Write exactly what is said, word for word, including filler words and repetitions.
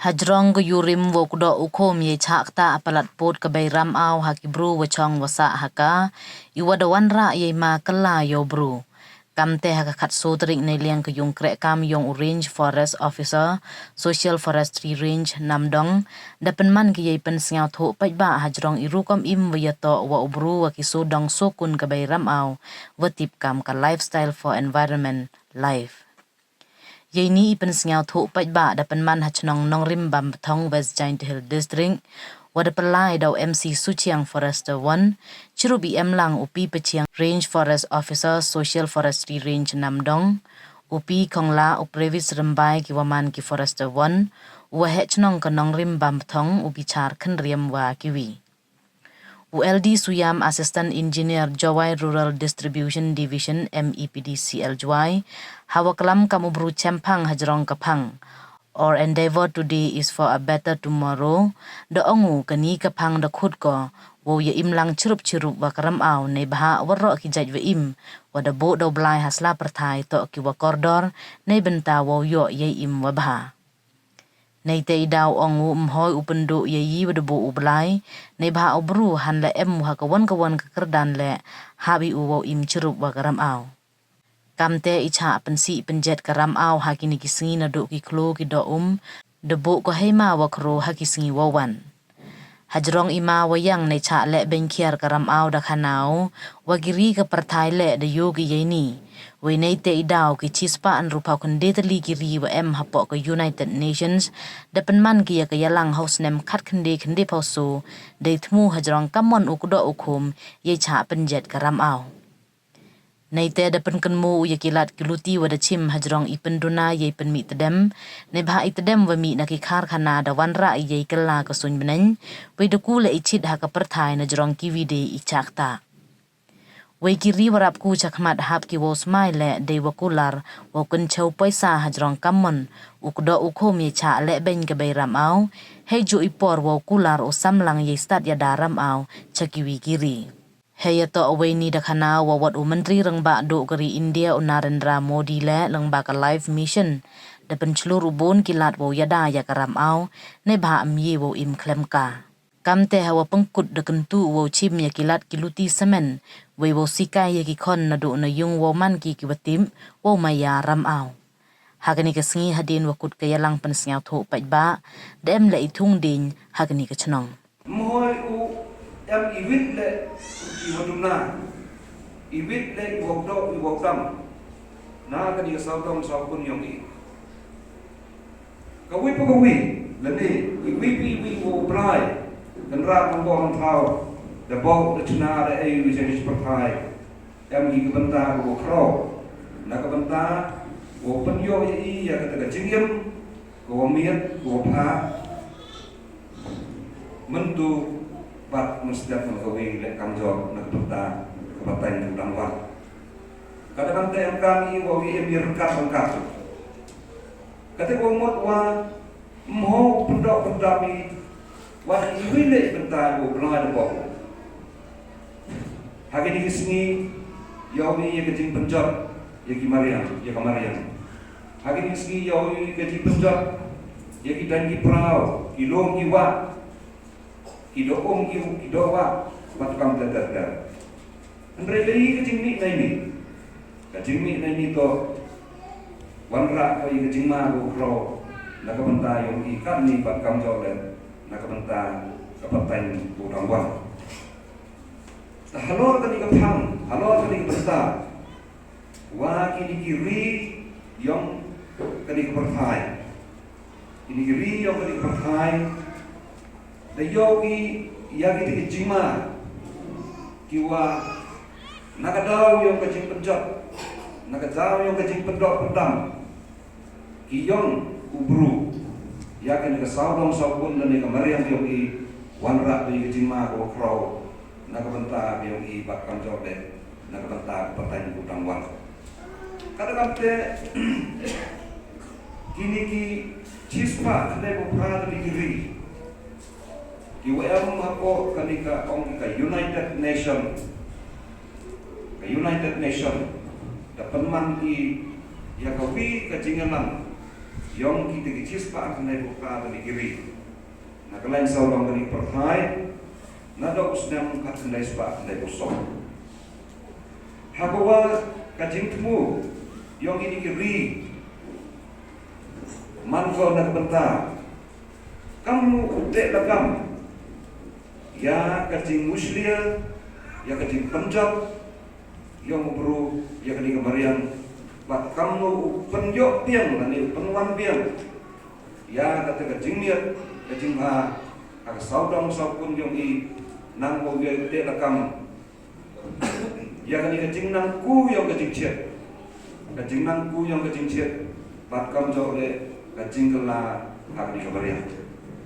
Hajrong ka yurim wow kdoh u khum yei chah ktah palat pud ka bei ramaw ha ki bru wa chong wa sah ha ka, i wa da wanrah yei ma kylla yow bru. Kamte ha ka khatsoo tarik Neiliang ka yung krehkam yong u Range Forest Officer, Social Forestry Range Namdong, da pynman ki yei pynsñiawthooh paidbah hajrong i rukom im wa yatoh wa u bru wa ki soo dong soo kun ka bei ramaw, wa tip kam ka Lifestyle for Environment Life. Yei ni i pynsñiawthooh paidbah da pynman ha chnong Nongrim Bambthong, West Jaintia Hills District, wa da pynlai da u M C Suchiang Forester One, chirup i em lang u P Pachiang, Range Forest Officer, Social Forestry Range Namdong, u P Khongla, u Previs Rymbai, ki wa man ki Forester One, u wa heh chnong ka Nongrim Bambthong, u Bichar Khynriam wa ki wi. U L D Suyam, Assistant Engineer, Jowai Rural Distribution Division, M E P D C L Jowai, ha wa klam kam u bru chemphang hajrong ka phang, Our endeavor today is for a better tomorrow, da ong u ka ni ka phang da khut ko wow ya im lang chirup chirup wa ka ramaw, neibhah waroh ki jait wa im wa da buh da u Blai ha sla pyrthai toh ki wa kordor, neibynta wow yoh yei im wa bha. Neite i daw ong u ym hoi u pynduh yei i wa da buh u Blai, neibhah u bru han la em u ha ka wan ka wan ka kyrdan leh, hap i u wow im chirup wa ka ramaw. Kamte i chah pynsih pynjet ka ramaw ha kini ki sngi naduh ki khloo ki doh um, da buh ko hei ma wa khroo ha ki sngi wow wan. Hajrong i ma wa yang nei chah leh beiñ khiar ka ramaw da khana u, wa ki ri ka pyrthai leh da yoo ki yei ni. Wei neite i daw ki chispah ynru phaw khyndai tylli ki ri wa em hapoh ka United Nations, da pynman ki ya ka yalang ha u snem khat khyndai khyndai phaw soo, dei thmu hajrong kammon u kdoh u khum yei chah pynjet ka ramaw. Neite da pynkynmaw u ya ki lad ki luti wa da chim hajrong i pynduna yei pynmih tdem, neibhah i tdem wa mih na ki karkhana da wanrah i yei kylla ka suiñ bneiñ, wei da ku leh i chit ha ka pyrthai najrong ki wi de i chah ktah. Wei ki ri wa rap ku chakhmat hap ki wow smai leh dei wa kular wow kynchew poisa hajrong kammon u kdoh u khum yei chah leh beiñ ka bei ramaw, hei jooh i por wow kular u samlang yei stad yada ramaw cha ki wi ki ri. Hei yatoh wei ni da khana u wa wat u Myntri Rangbah duh ka ri India u Narendra Modi leh lyngba ka Life Mission da pynchlur u boon ki lad wow yada ya ka ramaw, neibhah ym ye wow im khlem ka. Kamte ha wa pynkut da kyntu u wow chim ya ki lad ki luti samen, wei wow sikai ya ki khon naduh na yung wow man ki ki wa tip wow maya ramaw. Ha kani ka sngi hadien wa kut ka yalang pynsñiawthooh paidbah, da em leh i thung dieñ ha kani ka chnong. Ym hoi u em i wit leh i wa duna, i wit leh i wa kdoh i wa kdam. Na kani ka sawdong sawkun yong i. Ka wi pa ka wi, lane i wi pa i wi wow blai. Kynrad nongbor nongthaw, da bok da chna da ei wi cha ki pyrthai. Em ki ka bynta ka wa khraw, na ka bynta wow pynyoh ya i ya kata ka jingim ka wa miat ka wa bha. Myntu bad mynstep na ka wi leh kamjooh na ka bynta ka pateng ka dang wan. Kata kamte em kam i wow i em i ryngkat ryngkat. Kata ka wa mut wa ym hoi u pyndoh pyndam i, wat i wi leh bynta i wow blai da bok. Ha kini ki sngi, yow i ya ka jingpynjot ya ki mariang, ya ka mariang. Ha kini ki sngi, yow i ya ka jingpynjot ya ki daiñ ki praw, ki lum ki wah, ki doh um ki, ki doh wah, bad kam ter ter ter. Hynrei lei ka jingmih neini. Ka jingmih neini toh wanrah ko i ka jingma ka wa khraw na ka bynta yong i katni bad kamjooh leh na ka bynta ka pateng ka dang wan. Te halor kani ka phang, halor kani ka bynta, wa kini ki ri yong kani ka pyrthai. Kini ki ri yong kani ka pyrthai da yoh ki ya kini ki jingma ki wa na ka daw yong ka jingpynjot, na ka daw yong ka jingpyndoh pyndam ki yong u bru. Ya kani ka sawdong sawkun lane ka mariang yong i wanrah da i ka jingma ka wa khraw na ka bynta yong i bad kamjooh leh na ka bynta ka pateng ka dang wan. Kata kamte kini ki chispah khyndai phaw phra tylli ki ri ki wa em hapoh kani ka ong ka United Nation. Ka United Nation da pynman i ya ka wi ka jingyalang yong kitæ ki chispah khyndaiphaw kani ki ri. Na ka lai sawdong kani ka pyrthai, nadooh u snem khatkhyndaispakhyndaiphaw soo. Hawa ka jingthmu yong kini ki ri, man ko na ka bynta kamno u teh lakam ya ka jingmuchlia, ya ka jingpynjot yong u bru ya kani ka mariang, bad kamno u pynyoh biang lane u pynwan biang ya katæ ka jingmiat ka jingbha ha ka sawdong sawkun yong i, nang wow ya u teh lakam ya kani ka jingnang ku yong ka jingchet, ka jingnang ku yong ka jingchet, bad kamjooh leh ka jingkylla ha kani ka mariang.